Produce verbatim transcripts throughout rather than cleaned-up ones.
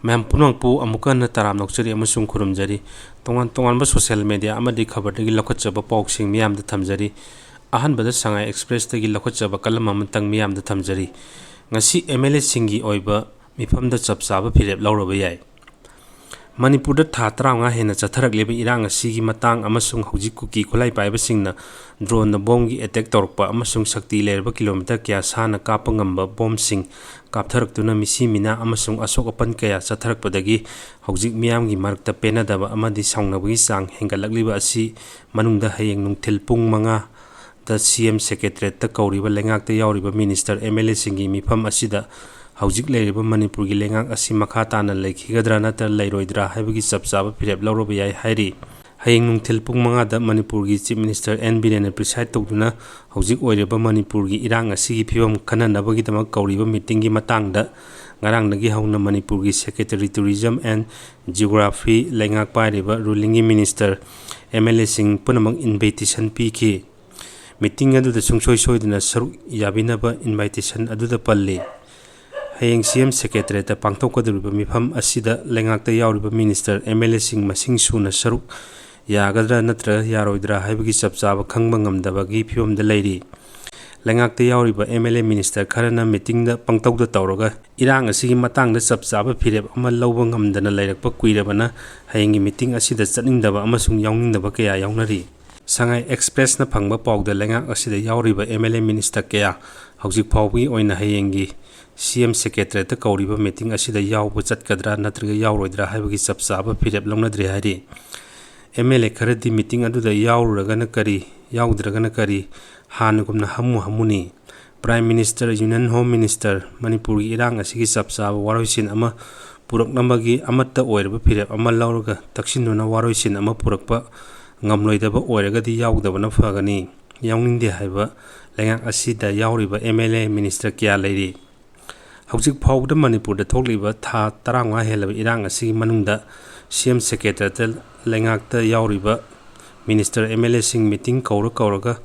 ꯃꯌꯥꯝ ꯄꯨꯝꯅꯃꯛꯄꯨ ꯑꯃꯨꯛꯀ ꯍꯟꯅ ꯇꯔꯥꯝꯅ ꯑꯣꯛꯆꯔꯤ ꯑꯃꯁꯨꯡ ꯈꯨꯔꯨꯝꯖꯔꯤ꯫ ꯇꯣꯉꯥꯟ ꯇꯣꯉꯥꯟꯕ social media ꯑꯃꯗꯤ ꯈꯕꯔꯗꯒꯤ ꯂꯧꯈꯠꯆꯕ ꯄꯥꯎꯁꯤꯡ ꯃꯤꯌꯥꯝꯗ ꯊꯝꯖꯔꯤ꯫ ꯑꯍꯥꯟꯕꯗ ꯁꯉꯥꯏ Expressꯇꯒꯤ ꯂꯧꯈꯠꯆꯕ ꯀꯂꯝ ꯑꯃꯇꯪ ꯃꯤꯌꯥꯝꯗ ꯊꯝꯖꯔꯤ꯫ ꯉꯁꯤ MLAꯁꯤꯡꯒꯤ ꯑꯣꯏꯕ ꯃꯤꯐꯝꯗ ꯆꯞ ꯆꯥꯕ ꯐꯤꯔꯦꯞ ꯂꯧꯔꯕ ꯌꯥꯏ꯫ ꯃꯅꯤꯄꯨꯔꯗ ꯊꯥ ꯇꯔꯥꯃꯉꯥ ꯍꯦꯟꯅ ꯆꯠꯊꯔꯛꯂꯤꯕ ꯏꯔꯥꯡ ꯑꯁꯤꯒꯤ ꯃꯇꯥꯡ ꯑꯃꯁꯨꯡ ꯍꯧꯖꯤꯛ ꯀꯨꯀꯤ ꯈꯨꯠꯂꯥꯏ ꯄꯥꯏꯕꯁꯤꯡꯅ droneꯅ bomꯕꯒꯤ attack ꯇꯧꯔꯛꯄ ꯑꯃꯁꯨꯡ ꯁꯛꯇꯤ ꯂꯩꯔꯕ kilometre ꯀꯌꯥ ꯁꯥꯡꯅ ꯀꯥꯞꯄ ꯉꯝꯕ bomꯕꯁꯤꯡ ꯀꯥꯞꯊꯔꯛꯇꯨꯅ ꯃꯤꯁꯤ ꯃꯤꯅꯥ ꯑꯃꯁꯨꯡ ꯑꯁꯣꯛ ꯑꯄꯟ ꯀꯌꯥ ꯆꯠꯊꯔꯛꯄꯗꯒꯤ ꯍꯧꯖꯤꯛ ꯃꯤꯌꯥꯝꯒꯤ ꯃꯔꯛꯇ ꯄꯦꯟꯅꯗꯕ ꯑꯃꯗꯤ ꯁꯥꯎꯅꯕꯒꯤ ꯆꯥꯡ ꯍꯦꯟꯒꯠꯂꯛꯂꯤꯕ ꯑꯁꯤ ꯃꯅꯨꯡꯗ ꯍꯌꯦꯡ ꯅꯨꯡꯊꯤꯜ ꯄꯨꯡ ꯃꯉꯥꯗ CM Secretariatꯇ ꯀꯧꯔꯤꯕ ꯂꯩꯉꯥꯛꯇ ꯌꯥꯎꯔꯤꯕ minister, MLAꯁꯤꯡꯒꯤ ꯃꯤꯐꯝ ꯑꯁꯤꯗ ꯍꯧꯖꯤꯛ ꯂꯩꯔꯤꯕ ꯃꯅꯤꯄꯨꯔꯒꯤ ꯂꯩꯉꯥꯛ ꯑꯁꯤ ꯃꯈꯥ ꯇꯥꯅ ꯂꯩꯈꯤꯒꯗ꯭ꯔꯥ ꯅꯠꯇ꯭ꯔꯒ ꯂꯩꯔꯣꯏꯗ꯭ꯔꯥ ꯍꯥꯏꯕꯒꯤ ꯆꯞ ꯆꯥꯕ ꯐꯤꯔꯦꯞ ꯂꯧꯔꯕ ꯌꯥꯏ ꯍꯥꯏꯔꯤ꯫ ꯍꯌꯦꯡ ꯅꯨꯡꯊꯤꯜ ꯄꯨꯡ ꯃꯉꯥꯗ ꯃꯅꯤꯄꯨꯔꯒꯤ Chief Minister N ꯕꯤꯔꯦꯟꯅ preside ꯇꯧꯗꯨꯅ ꯍꯧꯖꯤꯛ ꯑꯣꯏꯔꯤꯕ ꯃꯅꯤꯄꯨꯔꯒꯤ ꯏꯔꯥꯡ ꯑꯁꯤꯒꯤ ꯐꯤꯕꯝ ꯈꯟꯅꯅꯕꯒꯤꯗꯃꯛ ꯀꯧꯔꯤꯕ meetingꯒꯤ ꯃꯇꯥꯡꯗ ꯉꯔꯥꯡꯗꯒꯤ ꯍꯧꯅ ꯃꯅꯤꯄꯨꯔꯒꯤ Secretary Tourism and Geography ꯂꯩꯉꯥꯛ ꯄꯥꯏꯔꯤꯕ rulingꯒꯤ minister, MLAꯁꯤꯡ ꯄꯨꯝꯅꯃꯛ invitation ꯄꯤꯈꯤ꯫ Meeting ꯑꯗꯨꯗ ꯁꯨꯡꯁꯣꯏ ꯁꯣꯏꯗꯅ ꯁꯔꯨꯛ ꯌꯥꯕꯤꯅꯕ invitation ꯑꯗꯨꯗ ꯄꯜꯂꯤ꯫ ꯍꯌꯦꯡ CM Secretariatꯇ ꯄꯥꯡꯊꯣꯛꯀꯗꯧꯔꯤꯕ ꯃꯤꯐꯝ ꯑꯁꯤꯗ ꯂꯩꯉꯥꯛꯇ ꯌꯥꯎꯔꯤꯕ minister, MLAꯁꯤꯡ ꯃꯁꯤꯡ ꯁꯨꯅ ꯁꯔꯨꯛ ꯌꯥꯒꯗ꯭ꯔꯥ ꯅꯠꯇ꯭ꯔꯒ ꯌꯥꯔꯣꯏꯗ꯭ꯔꯥ ꯍꯥꯏꯕꯒꯤ ꯆꯞ ꯆꯥꯕ ꯈꯪꯕ ꯉꯝꯗꯕꯒꯤ ꯐꯤꯕꯝꯗ ꯂꯩꯔꯤ꯫ ꯂꯩꯉꯥꯛꯇ ꯌꯥꯎꯔꯤꯕ MLA minister ꯈꯔꯅ meetingꯗ ꯄꯪꯇꯧꯗ ꯇꯧꯔꯒ ꯏꯔꯥꯡ ꯑꯁꯤꯒꯤ ꯃꯇꯥꯡꯗ ꯆꯞ ꯆꯥꯕ ꯐꯤꯔꯦꯞ ꯑꯃ ꯂꯧꯕ ꯉꯝꯗꯅ ꯂꯩꯔꯛꯄ ꯀꯨꯏꯔꯕꯅ ꯍꯌꯦꯡꯒꯤ meeting ꯑꯁꯤꯗ ꯆꯠꯅꯤꯡꯗꯕ ꯑꯃꯁꯨꯡ ꯌꯥꯎꯅꯤꯡꯗꯕ ꯀꯌꯥ ꯌꯥꯎꯅꯔꯤ꯫ ꯁꯉꯥꯏ Expressꯅ ꯐꯪꯕ ꯄꯥꯎꯗ ꯂꯩꯉꯥꯛ ꯑꯁꯤꯗ ꯌꯥꯎꯔꯤꯕ MLA minister ꯀꯌꯥ ꯍꯧꯖꯤꯛ ꯐꯥꯎꯕꯒꯤ ꯑꯣꯏꯅ ꯍꯌꯦꯡꯒꯤ CM Secretariatꯇ ꯀꯧꯔꯤꯕ meeting ꯑꯁꯤꯗ ꯌꯥꯎꯕ ꯆꯠꯀꯗ꯭ꯔꯥ ꯅꯠꯇ꯭ꯔꯒ ꯌꯥꯎꯔꯣꯏꯗ꯭ꯔꯥ ꯍꯥꯏꯕꯒꯤ ꯆꯞ ꯆꯥꯕ ꯐꯤꯔꯦꯞ ꯂꯧꯅꯗ꯭ꯔꯤ ꯍꯥꯏꯔꯤ꯫ MLA ꯈꯔꯗꯤ meeting ꯑꯗꯨꯗ ꯌꯥꯎꯔꯨꯔꯒꯅ ꯀꯔꯤ, ꯌꯥꯎꯗ꯭ꯔꯒꯅ ꯀꯔꯤ, ꯍꯥꯟꯅꯒꯨꯝꯅ ꯍꯝꯃꯨ ꯍꯝꯃꯨꯅꯤ꯫ Prime Minister, Union Home Minister, ꯃꯅꯤꯄꯨꯔꯒꯤ ꯏꯔꯥꯡ ꯑꯁꯤꯒꯤ ꯆꯞ ꯆꯥꯕ ꯋꯥꯔꯣꯏꯁꯤꯟ ꯑꯃ ꯄꯨꯔꯛꯅꯕꯒꯤ ꯑꯃꯠꯇ ꯑꯣꯏꯔꯕ ꯐꯤꯔꯦꯞ ꯑꯃ ꯂꯧꯔꯒ ꯇꯛꯁꯤꯟꯗꯨꯅ ꯋꯥꯔꯣꯏꯁꯤꯟ ꯑꯃ ꯄꯨꯔꯛꯄ ꯉꯝꯂꯣꯏꯗꯕ ꯑꯣꯏꯔꯒꯗꯤ ꯌꯥꯎꯗꯕꯅ ꯐꯒꯅꯤ꯫ ꯌꯥꯎꯅꯤꯡꯗꯦ ꯍꯥꯏꯕ ꯂꯩꯉꯥꯛ ꯑꯁꯤꯗ ꯌꯥꯎꯔꯤꯕ MLA minister ꯀꯌꯥ ꯂꯩꯔꯤ꯫ ꯍꯧꯖꯤꯛ ꯐꯥꯎꯕꯗ ꯃꯅꯤꯄꯨꯔꯗ ꯊꯣꯛꯂꯤꯕ ꯊꯥ ꯇꯔꯥꯃꯉꯥ ꯍꯦꯜꯂꯕ ꯏꯔꯥꯡ ꯑꯁꯤꯒꯤ ꯃꯅꯨꯡꯗ CM Secretariatꯇ ꯂꯩꯉꯥꯛꯇ ꯌꯥꯎꯔꯤꯕ minister, MLAꯁꯤꯡ meeting ꯀꯧꯔ ꯀꯧꯔꯒ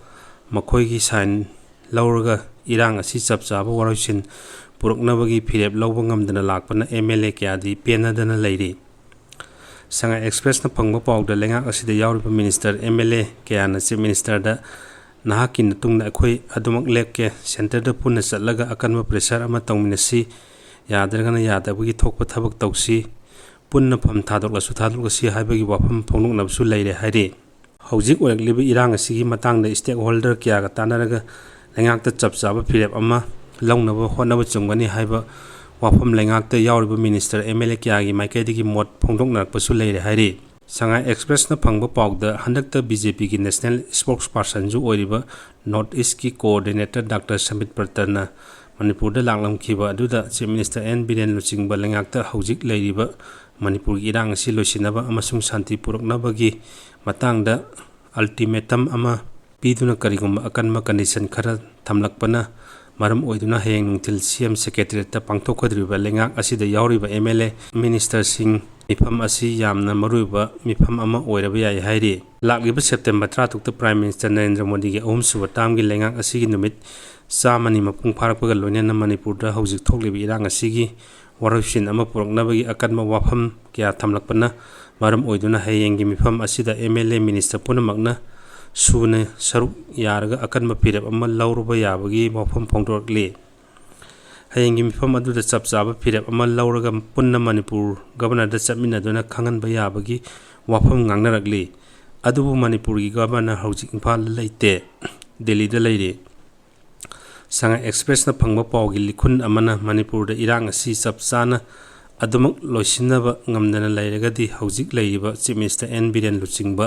ꯃꯈꯣꯏꯒꯤ sign ꯂꯧꯔꯒ ꯏꯔꯥꯡ ꯑꯁꯤ ꯆꯞ ꯆꯥꯕ ꯋꯥꯔꯣꯏꯁꯤꯟ ꯄꯨꯔꯛꯅꯕꯒꯤ ꯐꯤꯔꯦꯞ ꯂꯧꯕ ꯉꯝꯗꯅ ꯂꯥꯛꯄꯅ ꯑꯦꯝ ꯑꯦꯜ ꯑꯦ ꯀꯌꯥꯗꯤ ꯄꯦꯟꯅꯗꯅ ꯂꯩꯔꯤ꯫ ꯁꯉꯥꯏ ꯑꯦꯛꯁꯄ꯭ꯔꯦꯁꯅ ꯐꯪꯕ ꯄꯥꯎꯗ ꯂꯩꯉꯥꯛ ꯑꯁꯤꯗ ꯌꯥꯎꯔꯤꯕ ꯃꯤꯅꯤꯁꯇꯔ, ꯑꯦꯝ ꯑꯦꯜ ꯑꯦ ꯀꯌꯥꯅ ꯆꯤꯐ ꯃꯤꯅꯤꯁꯇꯔꯗ "ꯅꯍꯥꯛꯀꯤ ꯃꯇꯨꯡꯗ ꯑꯩꯈꯣꯏ ꯑꯗꯨꯃꯛ ꯂꯦꯞꯀꯦ, ꯁꯦꯟꯇꯔꯗ ꯄꯨꯟꯅ ꯆꯠꯂꯒ ꯑꯀꯟꯕ ꯄ꯭ꯔꯦꯁꯔ ꯑꯃ ꯇꯧꯃꯤꯟꯅꯁꯤ, ꯌꯥꯗ꯭ꯔꯒꯅ ꯌꯥꯗꯕꯒꯤ ꯊꯣꯛꯄ ꯊꯕꯛ ꯇꯧꯁꯤ, ꯄꯨꯟꯅ ꯐꯝ ꯊꯥꯗꯣꯛꯂꯁꯨ ꯊꯥꯗꯣꯛꯂꯁꯤ" ꯍꯥꯏꯕꯒꯤ ꯋꯥꯐꯝ ꯐꯣꯡꯗꯣꯛꯅꯕꯁꯨ ꯂꯩꯔꯦ ꯍꯥꯏꯔꯤ꯫ ꯍꯧꯖꯤꯛ ꯑꯣꯏꯔꯛꯂꯤꯕ ꯏꯔꯥꯡ ꯑꯁꯤꯒꯤ ꯃꯇꯥꯡꯗ ꯁ꯭ꯇꯦꯛ ꯍꯣꯜꯗꯔ ꯀꯌꯥꯒ ꯇꯥꯟꯅꯔꯒ ꯂꯩꯉꯥꯛꯇ ꯆꯞ ꯆꯥꯕ ꯐꯤꯔꯦꯞ ꯑꯃ ꯂꯧꯅꯕ ꯍꯣꯠꯅꯕ ꯆꯨꯝꯒꯅꯤ ꯍꯥꯏꯕ ꯋꯥꯐꯝ ꯂꯩꯉꯥꯛꯇ ꯌꯥꯎꯔꯤꯕ ꯃꯤꯅꯤꯁꯇꯔ, ꯑꯦꯝ ꯑꯦꯜ ꯑꯦ ꯀꯌꯥꯒꯤ ꯃꯥꯏꯀꯩꯗꯒꯤ ꯃꯣꯠ ꯐꯣꯡꯗꯣꯛꯅꯔꯛꯄꯁꯨ ꯂꯩꯔꯦ ꯍꯥꯏꯔꯤ꯫ ꯁꯉꯥꯏ ꯑꯦꯛꯁꯄ꯭ꯔꯦꯁꯅ ꯐꯪꯕ ꯄꯥꯎꯗ ꯍꯟꯗꯛꯇ ꯕꯤ ꯖꯦ ꯄꯤꯒꯤ ꯅꯦꯁꯅꯦꯜ ꯁ꯭ꯄꯣꯛꯁ ꯄꯥꯔꯁꯟꯁꯨ ꯑꯣꯏꯔꯤꯕ ꯅꯣꯔꯠ ꯏꯁꯀꯤ ꯀꯣꯑꯣꯔꯗꯤꯅꯦꯇꯔ ꯗꯥꯛꯇꯔ ꯁꯝꯕꯤꯠ ꯄꯇ꯭ꯔꯅ ꯃꯅꯤꯄꯨꯔꯗ ꯂꯥꯛꯂꯝꯈꯤꯕ ꯑꯗꯨꯗ ꯆꯤꯐ ꯃꯤꯅꯤꯁꯇꯔ ꯑꯦꯟ ꯕꯤꯔꯦꯟ ꯂꯨꯆꯤꯡꯕ ꯂꯩꯉꯥꯛꯇ ꯍꯧꯖꯤꯛ ꯂꯩꯔꯤꯕ ꯃꯅꯤꯄꯨꯔꯒꯤ ꯏꯔꯥꯡ ꯑꯁꯤ ꯂꯣꯏꯁꯤꯟꯅꯕ ꯑꯃꯁꯨꯡ ꯁꯥꯟꯇꯤ ꯄꯨꯔꯛꯅꯕꯒꯤ ꯃꯇꯥꯡꯗ ꯑꯜꯇꯤꯃꯦꯇꯝ ꯑꯃ ꯄꯤꯗꯨꯅ ꯀꯔꯤꯒꯨꯝꯕ ꯑꯀꯟꯕ ꯀꯟꯗꯤꯁꯟ ꯈꯔ ꯊꯝꯂꯛꯄꯅ ꯃꯔꯝ ꯑꯣꯏꯗꯨꯅ ꯍꯌꯦꯡ ꯅꯨꯡꯊꯤꯜ ꯁꯤ ꯑꯦꯝ ꯁꯦꯀ꯭ꯔꯦꯇꯔꯤꯌꯦꯠꯇ ꯄꯥꯡꯊꯣꯛꯀꯗꯧꯔꯤꯕ ꯂꯩꯉꯥꯛ ꯑꯁꯤꯗ ꯌꯥꯎꯔꯤꯕ ꯑꯦꯝ ꯑꯦꯜ ꯑꯦ, ꯃꯤꯅꯤꯁꯇꯔꯁꯤꯡ ꯃꯤꯐꯝ ꯑꯁꯤ ꯌꯥꯝꯅ ꯃꯔꯨꯑꯣꯏꯕ ꯃꯤꯐꯝ ꯑꯃ ꯑꯣꯏꯔꯕ ꯌꯥꯏ ꯍꯥꯏꯔꯤ꯫ ꯂꯥꯛꯂꯤꯕ ꯁꯦꯞꯇꯦꯝꯕꯔ ꯇꯔꯥꯇꯔꯨꯛꯇ ꯄ꯭ꯔꯥꯏꯝ ꯃꯤꯅꯤꯁꯇꯔ ꯅꯔꯦꯟꯗ꯭ꯔ ꯃꯣꯗꯤꯒꯤ ꯑꯍꯨꯝꯁꯨꯕ ꯇꯥꯝꯒꯤ ꯂꯩꯉꯥꯛ ꯑꯁꯤꯒꯤ ꯅꯨꯃꯤꯠ ꯆꯥꯝꯃꯅꯤ ꯃꯄꯨꯡ ꯐꯥꯔꯛꯄꯒ ꯂꯣꯏꯅꯅ ꯃꯅꯤꯄꯨꯔꯗ ꯍꯧꯖꯤꯛ ꯊꯣꯛꯂꯤꯕ ꯏꯔꯥꯡ ꯑꯁꯤꯒꯤ ꯋꯥꯔꯣꯏꯁꯤꯟ ꯑꯃ ꯄꯨꯔꯛꯅꯕꯒꯤ ꯑꯀꯟꯕ ꯋꯥꯐꯝ ꯀꯌꯥ ꯊꯝꯂꯛꯄꯅ ꯃꯔꯝ ꯑꯣꯏꯗꯨꯅ ꯍꯌꯦꯡꯒꯤ ꯃꯤꯐꯝ ꯑꯁꯤꯗ ꯑꯦꯝ ꯑꯦꯜ ꯑꯦ, ꯃꯤꯅꯤꯁꯇꯔ ꯄꯨꯝꯅꯃꯛꯅ ꯁꯨꯅ ꯁꯔꯨꯛ ꯌꯥꯔꯒ ꯑꯀꯟꯕ ꯐꯤꯔꯦꯞ ꯑꯃ ꯂꯧꯔꯨꯕ ꯌꯥꯕꯒꯤ ꯋꯥꯐꯝ ꯐꯣꯡꯗꯣꯔꯛꯂꯤ꯫ ꯍꯌꯦꯡꯒꯤ ꯃꯤꯐꯝ ꯑꯗꯨꯗ ꯆꯞ ꯆꯥꯕ ꯐꯤꯔꯦꯞ ꯑꯃ ꯂꯧꯔꯒ ꯄꯨꯟꯅ ꯃꯅꯤꯄꯨꯔ ꯒꯕꯔꯅꯔꯗ ꯆꯠꯃꯤꯟꯅꯗꯨꯅ ꯈꯪꯍꯟꯕ ꯌꯥꯕꯒꯤ ꯋꯥꯐꯝ ꯉꯥꯡꯅꯔꯛꯂꯤ꯫ ꯑꯗꯨꯕꯨ ꯃꯅꯤꯄꯨꯔꯒꯤ ꯒꯕꯔꯅꯔ ꯍꯧꯖꯤꯛ ꯏꯝꯐꯥꯜꯗ ꯂꯩꯇꯦ, ꯗꯦꯜꯂꯤꯗ ꯂꯩꯔꯤ꯫ ꯁꯉꯥꯏ ꯑꯦꯛꯁꯄ꯭ꯔꯦꯁꯅ ꯐꯪꯕ ꯄꯥꯎꯒꯤ ꯂꯤꯈꯨꯟ ꯑꯃꯅ ꯃꯅꯤꯄꯨꯔꯗ ꯏꯔꯥꯡ ꯑꯁꯤ ꯆꯞ ꯆꯥꯅ ꯑꯗꯨꯃꯛ ꯂꯣꯏꯁꯤꯟꯅꯕ ꯉꯝꯗꯅ ꯂꯩꯔꯒꯗꯤ ꯍꯧꯖꯤꯛ ꯂꯩꯔꯤꯕ ꯆꯤꯐ ꯃꯤꯅꯤꯁꯇꯔ ꯑꯦꯟ ꯕꯤꯔꯦꯟ ꯂꯨꯆꯤꯡꯕ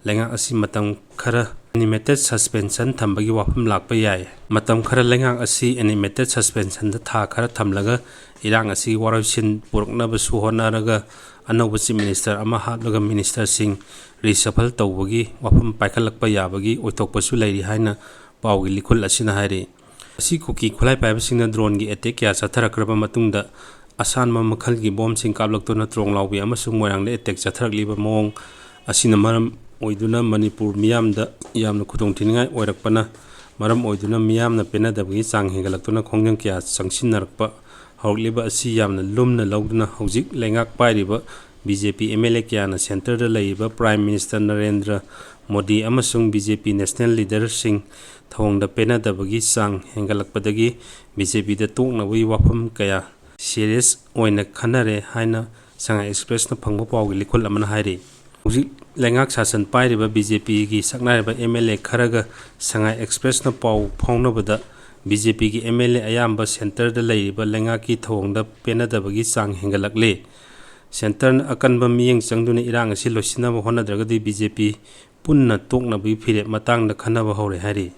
ꯂꯩꯉꯥꯛ ꯑꯁꯤ ꯃꯇꯝ ꯈꯔ ꯑꯦꯅꯤꯃꯦꯇꯦꯠ ꯁꯁꯄꯦꯟꯁꯟ ꯊꯝꯕꯒꯤ ꯋꯥꯐꯝ ꯂꯥꯛꯄ ꯌꯥꯏ꯫ ꯃꯇꯝ ꯈꯔ ꯂꯩꯉꯥꯛ ꯑꯁꯤ ꯑꯦꯅꯤꯃꯦꯇꯦꯠ ꯁꯁꯄꯦꯟꯁꯟꯗ ꯊꯥ ꯈꯔ ꯊꯝꯂꯒ ꯏꯔꯥꯡ ꯑꯁꯤꯒꯤ ꯋꯥꯔꯣꯏꯁꯤꯟ ꯄꯨꯔꯛꯅꯕꯁꯨ ꯍꯣꯠꯅꯔꯒ ꯑꯅꯧꯕ ꯆꯤꯐ ꯃꯤꯅꯤꯁꯇꯔ ꯑꯃ ꯍꯥꯞꯂꯒ ꯃꯤꯅꯤꯁꯇꯔꯁꯤꯡ ꯔꯤꯁꯐꯜ ꯇꯧꯕꯒꯤ ꯋꯥꯐꯝ ꯄꯥꯏꯈꯠꯂꯛꯄ ꯌꯥꯕꯒꯤ ꯑꯣꯏꯊꯣꯛꯄꯁꯨ ꯂꯩꯔꯤ ꯍꯥꯏꯅ ꯄꯥꯎꯒꯤ ꯂꯤꯈꯨꯜ ꯑꯁꯤꯅ ꯍꯥꯏꯔꯤ꯫ ꯑꯁꯤ ꯀꯨꯀꯤ ꯈꯨꯠꯂꯥꯏ ꯄꯥꯏꯕꯁꯤꯡꯅ ꯗ꯭ꯔꯣꯟꯒꯤ ꯑꯦꯇꯦꯛ ꯀꯌꯥ ꯆꯠꯊꯔꯛꯈ꯭ꯔꯕ ꯃꯇꯨꯡꯗ ꯑꯁꯥꯟꯕ ꯃꯈꯜꯒꯤ ꯕꯣꯝꯁꯤꯡ ꯀꯥꯞꯂꯛꯇꯨꯅ ꯇ꯭ꯔꯣꯡꯂꯥꯎꯕꯤ ꯑꯃꯁꯨꯡ ꯃꯣꯏꯔꯥꯡꯗ ꯑꯦꯇꯦꯛ ꯆꯠꯊꯔꯛꯂꯤꯕ ꯃꯑꯣꯡ ꯑꯁꯤꯅ ꯃꯔꯝ ꯑꯣꯏꯗꯨꯅ ꯃꯅꯤꯄꯨꯔ ꯃꯤꯌꯥꯝꯗ ꯌꯥꯝꯅ ꯈꯨꯗꯣꯡꯊꯤꯅꯤꯡꯉꯥꯏ ꯑꯣꯏꯔꯛꯄꯅ ꯃꯔꯝ ꯑꯣꯏꯗꯨꯅ ꯃꯤꯌꯥꯝꯅ ꯄꯦꯟꯅꯗꯕꯒꯤ ꯆꯥꯡ ꯍꯦꯟꯒꯠꯂꯛꯇꯨꯅ ꯈꯣꯡꯖꯪ ꯀꯌꯥ ꯆꯪꯁꯤꯟꯅꯔꯛꯄ ꯍꯧꯔꯛꯂꯤꯕ ꯑꯁꯤ ꯌꯥꯝꯅ ꯂꯨꯝꯅ ꯂꯧꯗꯨꯅ ꯍꯧꯖꯤꯛ ꯂꯩꯉꯥꯛ ꯄꯥꯏꯔꯤꯕ B J P M L A ꯀꯌꯥꯅ ꯁꯦꯟꯇꯔꯗ ꯂꯩꯔꯤꯕ ꯄ꯭ꯔꯥꯏꯝ ꯃꯤꯅꯤꯁꯇꯔ ꯅꯔꯦꯟꯗ꯭ꯔ ꯃꯣꯗꯤ ꯑꯃꯁꯨꯡ ꯕꯤ ꯖꯦ ꯄꯤ ꯅꯦꯁꯅꯦꯜ ꯂꯤꯗꯔꯁꯤꯡ ꯊꯧꯑꯣꯡꯗ ꯄꯦꯟꯅꯗꯕꯒꯤ ꯆꯥꯡ ꯍꯦꯟꯒꯠꯂꯛꯄꯗꯒꯤ ꯕꯤ ꯖꯦ ꯄꯤꯗ ꯇꯣꯛꯅꯕꯒꯤ ꯋꯥꯐꯝ ꯀꯌꯥ ꯁꯤꯔꯤꯌꯁ ꯑꯣꯏꯅ ꯈꯟꯅꯔꯦ ꯍꯥꯏꯅ ꯁꯉꯥꯏ ꯑꯦꯛꯁꯄ꯭ꯔꯦꯁꯅ ꯐꯪꯕ ꯄꯥꯎꯒꯤ ꯂꯤꯈꯨꯜ ꯑꯃꯅ ꯍꯥꯏꯔꯤ꯫ ꯍꯧꯖꯤꯛ ꯂꯩꯉꯥꯛ ꯁꯥꯁꯟ ꯄꯥꯏꯔꯤꯕ ꯕꯤ ꯖꯦ ꯄꯤꯒꯤ ꯁꯛꯅꯥꯏꯔꯕ ꯑꯦꯝ ꯑꯦꯜ ꯑꯦ ꯈꯔꯒ ꯁꯉꯥꯏ ꯑꯦꯛꯁꯄ꯭ꯔꯦꯁꯅ ꯄꯥꯎ ꯐꯥꯎꯅꯕꯗ, ꯕꯤ ꯖꯦ ꯄꯤꯒꯤ ꯑꯦꯝ ꯑꯦꯜ ꯑꯦ ꯑꯌꯥꯝꯕ ꯁꯦꯟꯇꯔꯗ ꯂꯩꯔꯤꯕ ꯂꯩꯉꯥꯛꯀꯤ ꯊꯧꯑꯣꯡꯗ ꯄꯦꯟꯅꯗꯕꯒꯤ ꯆꯥꯡ ꯍꯦꯟꯒꯠꯂꯛꯂꯤ꯫ ꯁꯦꯟꯇꯔꯅ ꯑꯀꯟꯕ ꯃꯤꯠꯌꯦꯡ ꯆꯪꯗꯨꯅ ꯏꯔꯥꯡ ꯑꯁꯤ ꯂꯣꯏꯁꯤꯟꯅꯕ ꯍꯣꯠꯅꯗ꯭ꯔꯒꯗꯤ ꯕꯤ ꯖꯦ ꯄꯤ ꯄꯨꯟꯅ ꯇꯣꯛꯅꯕꯒꯤ ꯐꯤꯔꯦꯞ ꯃꯇꯥꯡꯗ ꯈꯟꯅꯕ ꯍꯧꯔꯦ ꯍꯥꯏꯔꯤ꯫